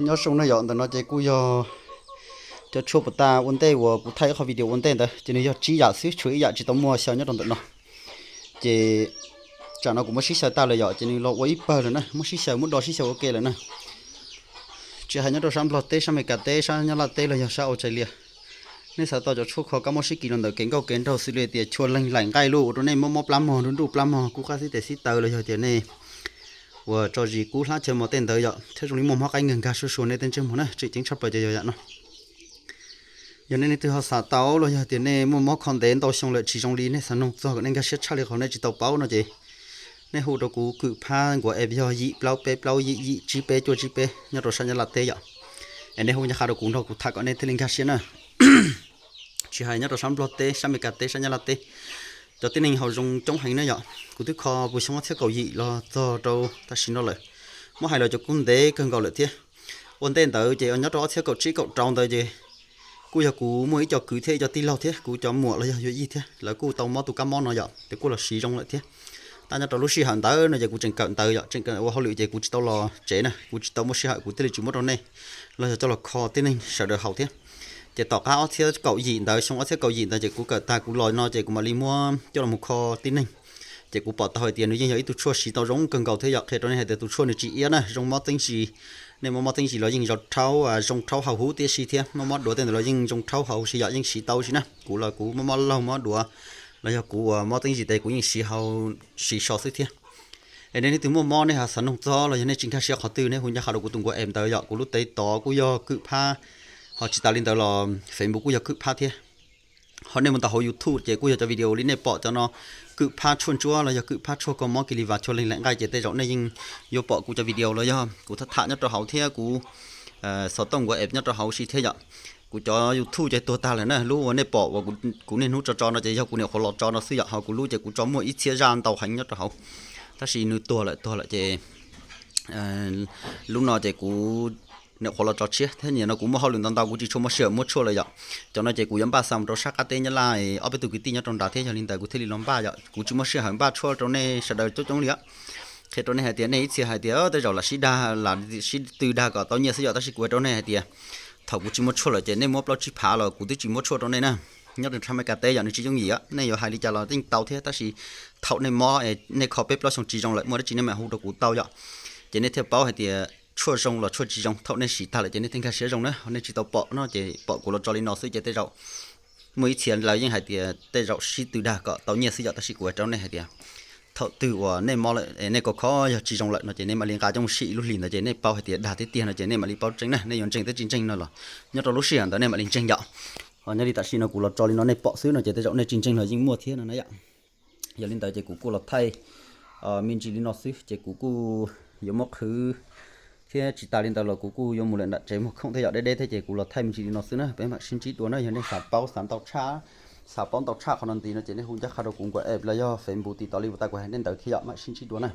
Nyob zoo na yom, ntawm no ces kuj yog cov tshuaj puas tas ua ntej uas kuv thaij ib qho video ua ntej ntawd ces nws yog tsib yam xwb, tshuav ib yam tsis tau muaj xyaw nyob rau ntawm no. Ces tsam no kuv muab sib xyaw tag lawm yom, ces nws los ua ib pawg lawm na, muab sib xyaw muab do sib xyaw ua ke lawm na. Tsis hais nyob rau sab Nplog teb, sab Amelikas teb, sab Nyab Laj teb los yog sab Australia, nej xav tau cov tshuaj kho kab mob sib kis los ntawm kev nkauj kev nraug xws li tias chua leeg laim nqaij luj ua rau nej mob mob plab mog, nruj nruj plab mog, kub qab xib tes xib taw los yog tias nej uas tso zis kub hlab chaw mos tej ntawd yom, thiab zoo li muaj mob qaib nkag nkag sua sua nej tej ntsej muag na, tseem ceeb tshaj plaws ces yog yam no. Yog nej leej twg ho xav tau los yog tias nej muaj mob kho ntev ntau xyoo lawm tsis zoo li nej xav noog txog kom nej nkag siab tshaj li qhov nej tsis tau paub no ces nej hu rau kuv Kwm Phab nkuav app yog yim plaub peb plaub yim yim tsib peb cuaj tsib peb nyob rau sab Nyab Laj teb yom. Es nej hu ncaj qha rau kuv nrog kuv tham kom nej thiaj li nkag siab na. Tsis hais nyob rau sab Nplog teb, sab Amelikas teb, sab Nyab Laj teb, cov tib neeg haus zoo coob heev na yom. Kuv twb kho puag xyoo ob txhiab kaum yim los txog rau tam sim no lawm. Muab hais los cov kub ntev kawg nkaus lawm thiab. Ua ntej ntawd ces nyob rau ob txhiab kaum tsib kaum rau ntawd ces kuj yog kuv muaj ib co kwv thiab ib co tij laug thiab kuv cov muam los yog yuav yij thiab lawv kuj tau mob tus kab mob no yom, ces kuj los siv zoo lawm thiab. Tab nyob rau lub sij hawm ntawd no ces kuv tseem kawm ntawv yom, tseem kawm ua hauj lwm ces kuv tsis tau los tsev na, kuv tsis tau muaj sij hawm kuv thiaj li tsis muab rau nej los yog coj los kho tib neeg sawv daws haus thiab. Ces tom qab ob txhiab kaum yim ntawd, xyoo ob txhiab kaum yim ntawd ces kuv kawm tag kuv los no ces kuv mam li muab coj los mus kho tib neeg. Ces kuv pom tau hais tias nws yeej yog ib tug tshuaj siv tau zoo kawg nkaus thiab yom. Qhia rau nej hais tias tus tshuaj nws tsis iab na, zoo mob txeeb zis. Nej muaj mob txeeb zis los yeej zoo rhaub, zoo rhaub haus huv tib si thiab, muaj mob duav tej ntawd los yeej zoo rhaub haus huv si yom, yeej siv tau si na. Kuv los kuv muaj mob laug mob duav los yog kuv uas mob txeeb zis tes kuv yeej siv haus, siv so xwb thiab. Es nej leej twg muaj mob nej ho xav noog txog los yog nej tsis nkag siab qhov twg nej hu ncaj qha rau kuv tus nkuav app ntawd yom, kuv lub tes tod kuj yog Kwm Phab, ho tsis tas li ntawd los Facebook kuj yog Kwm Phab thiab. Ho nej mus ntaus hauv YouTube ces kuj yog cov video li nej pom cov no, Kwm Phab tshuaj ntsuab los yog Kwm Phab tshuaj kho mob kis lis vas chua leeg laim nqaij ces tej zaum nej yeej yuav pom kuv cov video los yog kuv tham tham nyob rau hauv thiab kuv xov tooj nkuav app nyob rau hauv si thiab yom. Kuv cov YouTube ces tuag tag lawm na, lub uas nej pom uas kuv niaj hnub tso tso no ces yog kuv nyuam qhuav los tso no xwb yom, ho kuv lub ces kuv tso muaj ib txhiab zaj ntau heev nyob rau hauv, tab sis nws tuag lawm tuag lawm ces lub no ces kuv nyuam qhuav los tso tshiab thiab, nim no kuv muaj hauj lwm ntau ntau kuv tsis tshua muaj sij hawm muab tshuaj lawm yom. Cov no ces kuv yuav npaj xa mus rau sab qab teb Nyab Laj, ob peb tug kwv tij nyob rau nrad thiab yog li ntawd kuv thiaj li los npaj yom, kuv tsis muaj sij hawm npaj tshuaj rau nej sawv daws coob coob li. Qhia rau nej hais tias nej ib txhia hais tias tej zaum lam sib dag, lam sib tw dag kom tau nyiaj xwb yom, tab sis kuv hais rau nej hais tias thaum kuv tsis muaj tshuaj lawm ces nej muab plaub tsib phav los kuv twb tsis muab tshuaj rau nej na. Nyob rau sab Amelikas teb yom nws tsis yooj yim, nej yuav hais li cas los yeej tau thiab, tab sis thaum nej mob, nej kho peb plaub xyoo tsis zoo lawm muaj dab tsi nej mam hu rau kuv tau yom. Ces nej thiaj paub hais tias tshuaj zoo los tshuaj tsis zoo, thaum nej siv tag lawm ces nej thiaj nkag siab zoo na. Nej tsis tau pom no ces pom kuv los tso li no xwb ces tej zaum muaj ib txhia lawv yeej hais tias tej zaum sib tw dag kom tau nyiaj xwb yom, tab sis kuv hais rau nej hais tias thaum twg uas nej mob lawm nej kho kho yog tsis zoo lawm no ces nej mam li nqa coj mus sim ib lub hlis ntawd ces nej paub hais tias dag tiag tiag no ces nej mam li paub ntseeg na, nej yuav ntseeg thiab tsis ntseeg no los nyob rau lub sij hawm ntawd nej mam li ntseeg yom. Ho nyob li tam sim no kuv los tso li no nej pom xwb no ces tej zaum nej tsis ntseeg los yeej muaj thiab no na yom. Yog li ntawd ces kuv kuj los thaij me ntsis li no xwb ces kuv kuj yuav muab qhwv thiab tsis tas li ntawd los kuv kuj yuav mus lawm nram tsev muag khoom thiab yom, deb deb thiab ces kuv los thaij me ntsis li no xwb na, peb mam sib ntsib dua na. Yog nej xav paub xav ntau tshaj, xav paub ntau tshaj qhov no ntxiv no ces nej hu ncaj qha rau kuv nkuav app los yog Facebook tim tod li uas tas kuv hais nej ntawd thiab yom, mam sib ntsib dua na.